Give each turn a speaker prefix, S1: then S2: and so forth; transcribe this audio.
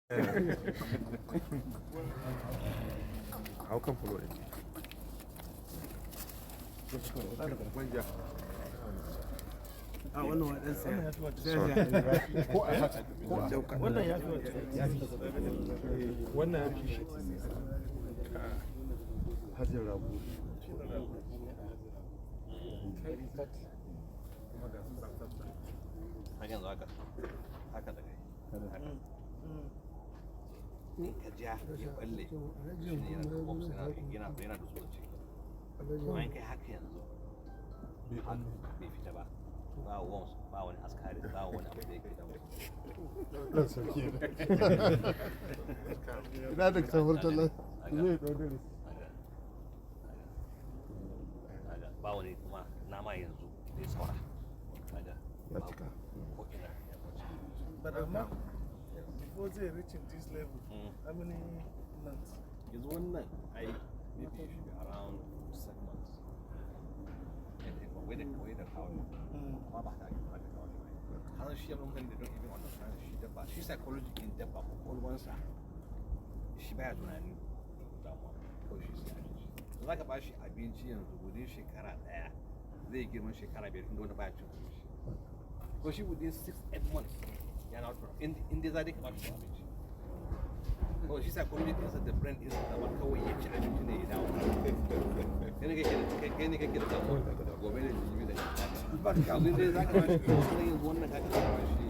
S1: Hau kan fulo ɗin. Manja.
S2: A wannan wa ɗan saya.
S1: Ko a haka ko a dauka.
S2: Wannan ya fi wancan.
S1: Wannan ya fi shi.
S3: Hajjin rago.
S4: Har yanzu haka haka da kai haka in ka ja ya balle shi ne yana da worms, yana da tsoro ciki. Amma in kai haka yanzu haka bai fita ba, ba worms, ba wani ascaris, ba wani abu da yake da.
S3: Ɗan sarki ne. Ina da Murtala zai ɗau darasi.
S4: Haka ba wani kuma nama yanzu da ya saura kaga.
S3: Ya cika.
S4: Ko ina ya kwace.
S2: But amma before they reaching this level, how many months?
S4: Yanzu wannan ai maybe you should be around 7 months. Wai da kawo amma ba haka ake aka kawo shi ba. Har shi yabon mutane da don't even understand shi dabba, shi psychology in dabba, kwakwalwansa shi baya tunanin damuwa, kawai shi sai abinci. Za ka ba shi abinci yanzu, within shekara daya zai girman shekara 5, inda wanda baya cin abinci ko shi within 6-8 months yana in dai za dai ka ba shi abinci. Kawai shi psychology ɗinsa da brain ɗinsa zama kawai ya ci abinci ne ya dawo. Kai ne kake da damuwa gobe da jibi da yanzu dai za ka ba shi yanzu wannan kaka za ka ba shi.